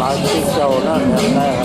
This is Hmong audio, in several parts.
Lawv tsib caug na, niam tais.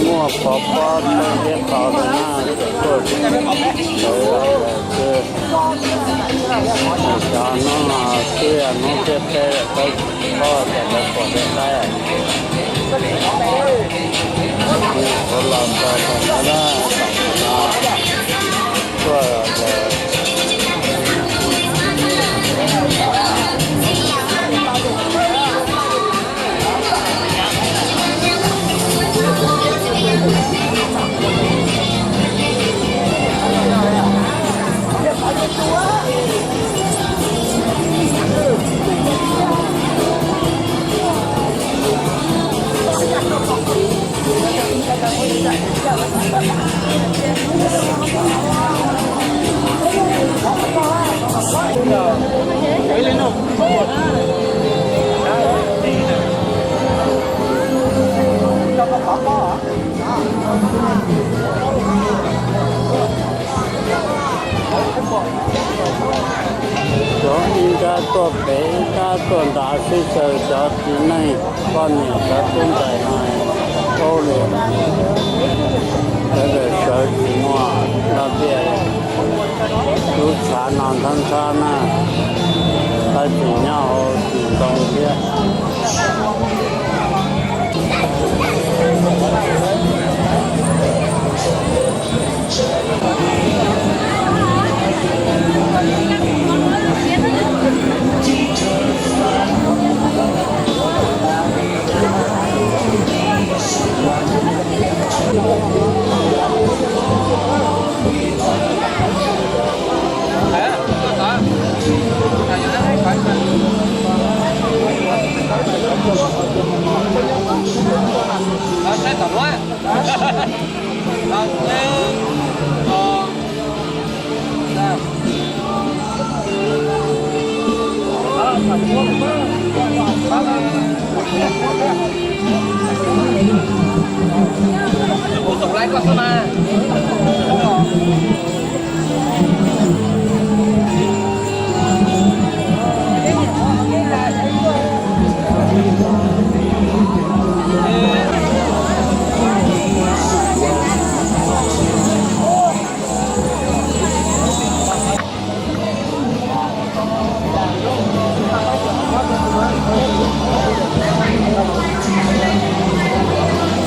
Muaj pov pob txhawb thiab qhov no na, tuaj sawv xwb. Cov hnub no twb yog hnub thib peb lawm, peb pob ces lawv pom tej qaib. Kuv los txog tom no na, tom no tuaj Cov ib nrab tuaj pem ib nrab tuaj nrad xwb, xyaw cov txiv neej poj niam cov tub ntxhais no paub li. Sawv daws sawv tsis muaj dab tsi. Lub tshav no ntxhab ntxhab na, tab sis nyob hauv tsis ntoo thiab.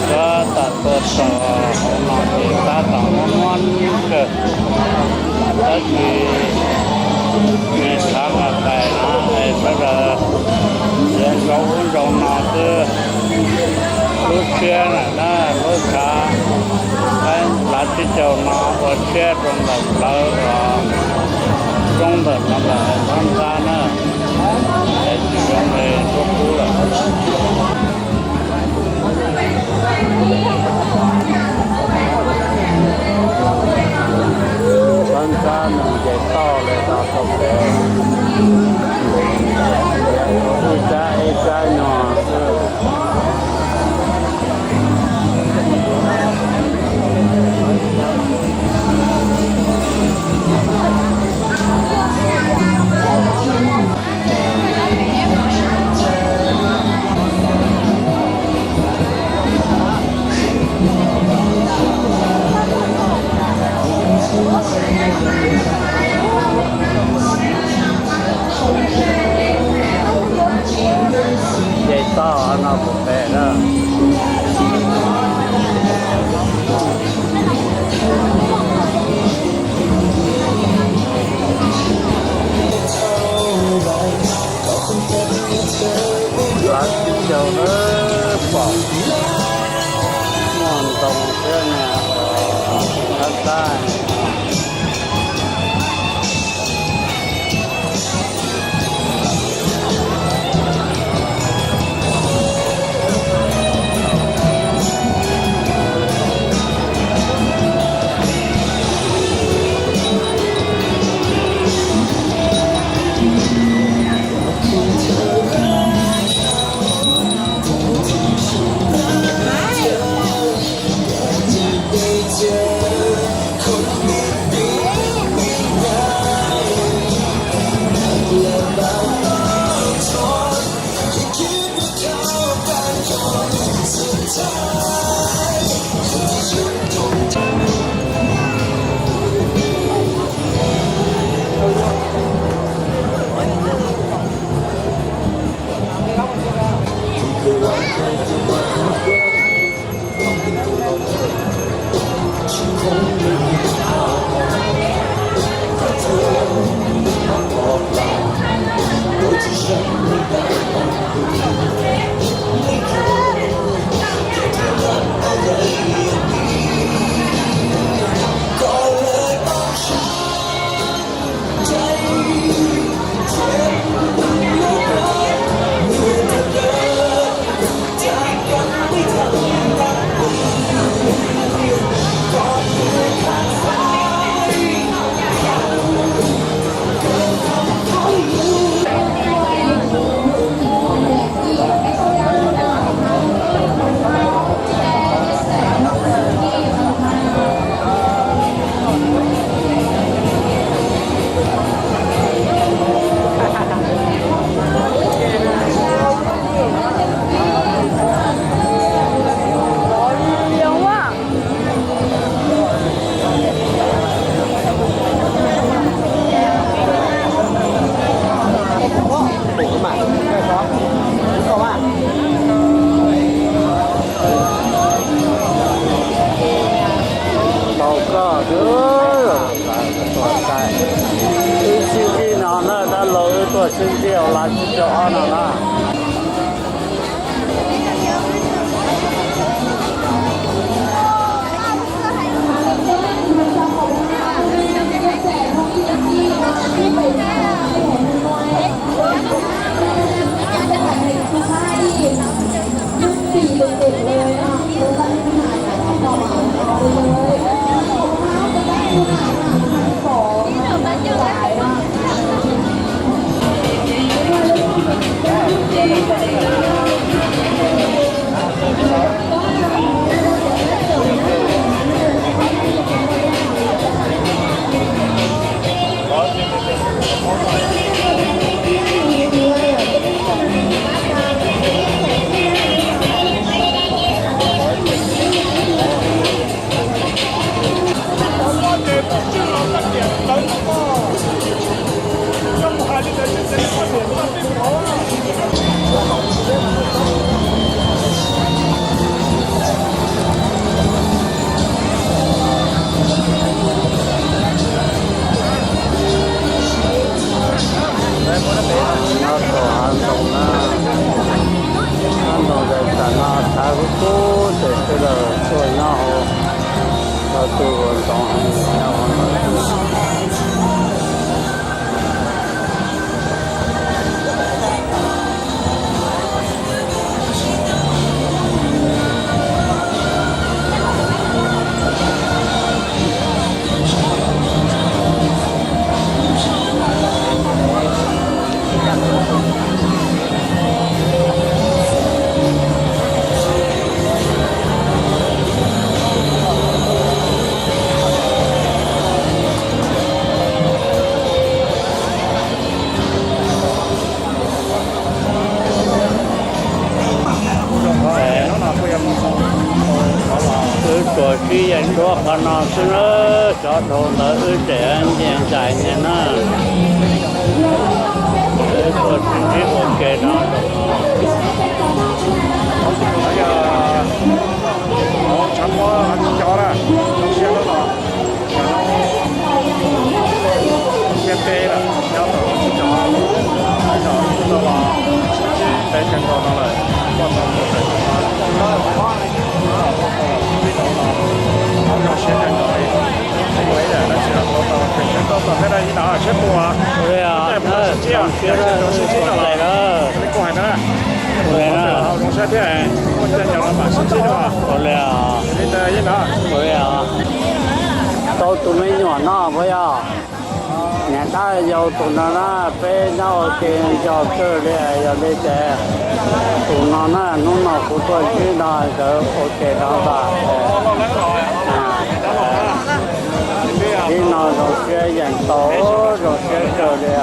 Tab tom tuaj txog hauv no ces tab tom muab muab kawg, tab sis tshav nqa qais na, sawv daws yuav ntsauv ub ntsauv no xwb. Lub tshiab na, lub tshav qaib lav tsib caug no ua tshiab rau ntawm plawv uas roob ntawm no ntawm ntxhab ntxhab na, es tsis zoo li nruab qub lawm. Ntxhab ntxhab nws nce toj li no rau pem, ua Tus pem na. Lav tsis caug na, pom muaj ntoo thiab niag qab qab. Tau koj, wb sib ntsib no na, dab laug wb tuaj sib ntsib hauv Lav tsib caug ob no na. Nyob rau hav ntoo na, hav ntoo zais tas no tshav kub kub ces sawv daws tuaj nyob hauv, tau tus ua ntoo heev nyob hauv no. Wb tuaj sib yeej duab qhov no xwb na, xyov dhau ntawd wb tseem nce ntais nyias na. Wb tuaj sib ntsib ua ke no. Ua li na. Ua li os. Ua li os. Tau tus me nyuam no puas yog? Niam dab yau tus no na, peb nyob ua ke nco kawg li, yog li ces tus no na, hnub no kuv tuaj ntsib no nkawd ua ke no tas. Ib no zoo siab yeej tau, zoo siab kawg li.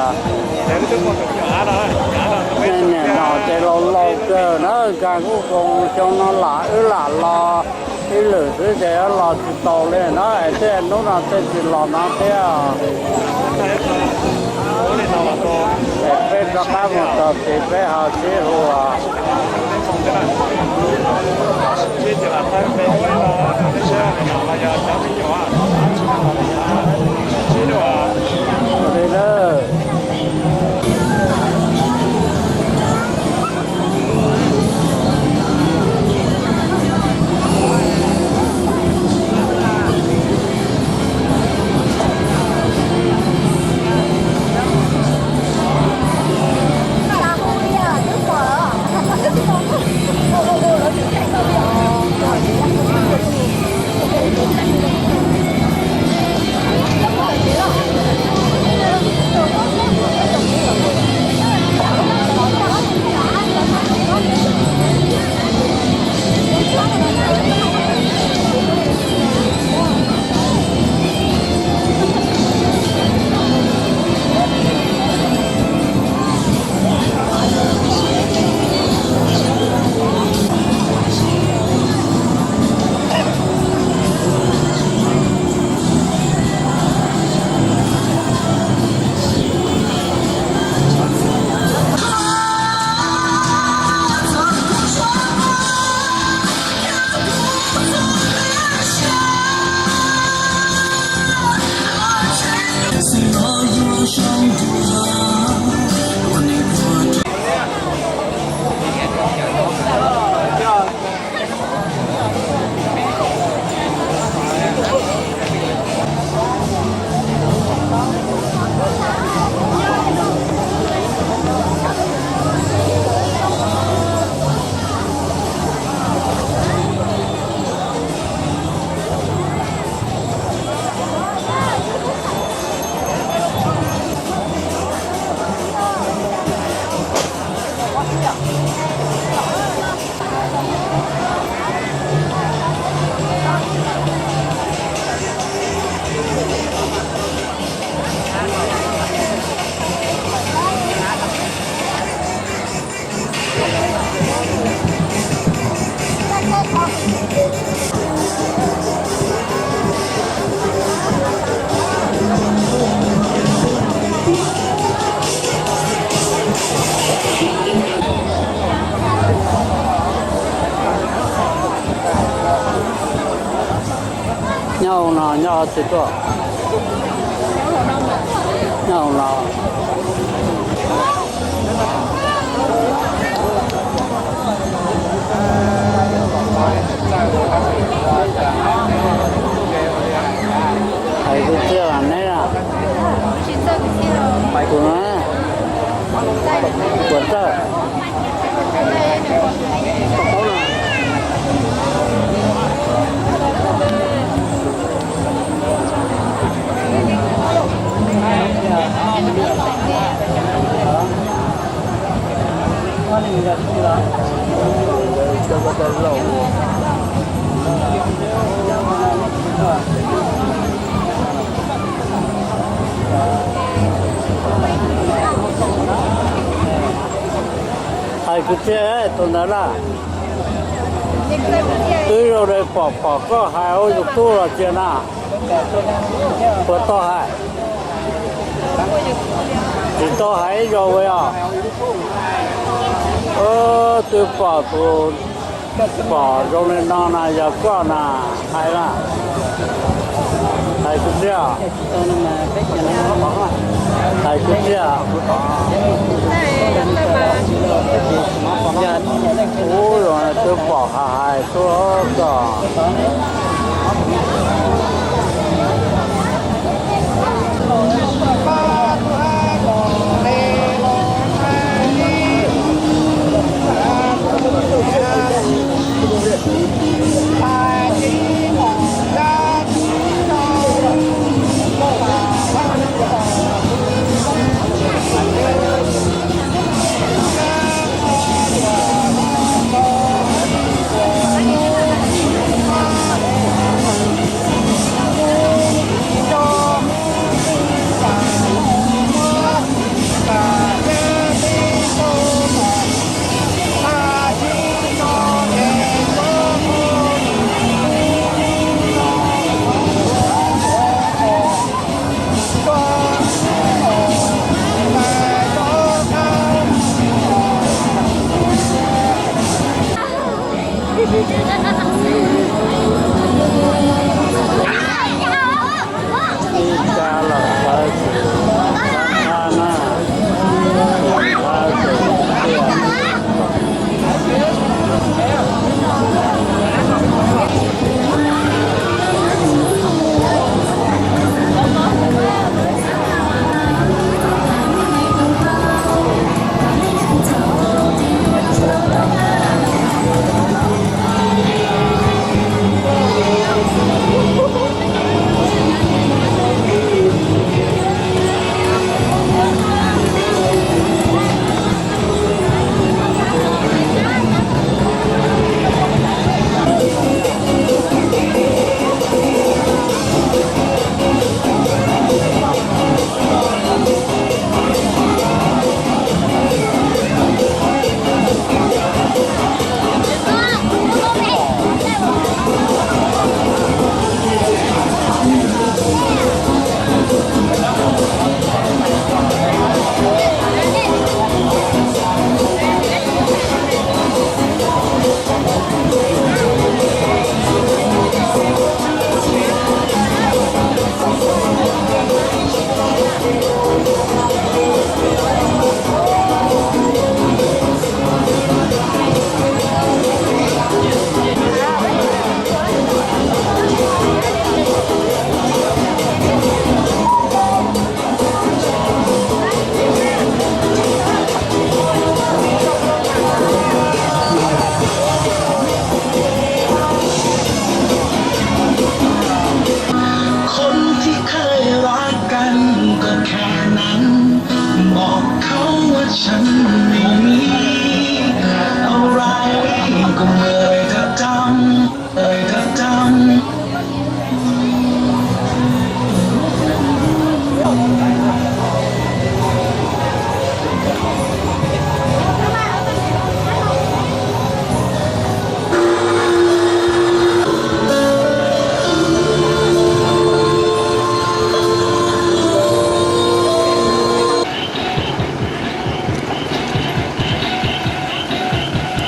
Nej niam no ces laus laus kawg na, nkag kuj koom xyoo no lam wb lam los ib lwm xwb ces los tsis tau li na, es tej hnub no tej tsis los no thiab. Es peb rov qab mus txog tid peb ho sib hu. Ua li na. Nyob hauv no, nyob hauv tsis tuaj. Nyob hauv no. Hais kwv txhiaj neb na. Kuv na, kuv txawj. Hais kwv txhiaj tus ntawd na, twb zoo li pom pom koj hais hauv YouTube los tsis na, puas tau hais? Tsis tau hais ib zaug li os. Twb pom tus pom zoo li no na yog koj na, hais na. Hais kwv txhiaj. Hais kwv txhiaj. Ub, zoo li twb pom hais hais xwb koj.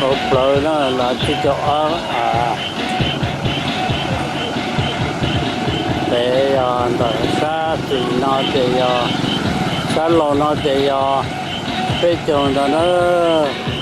Hauv plawv no los tsib caug ob, pem yog ntawm sab tim no ces yog, sab laug no ces yog peb caug ntawd na.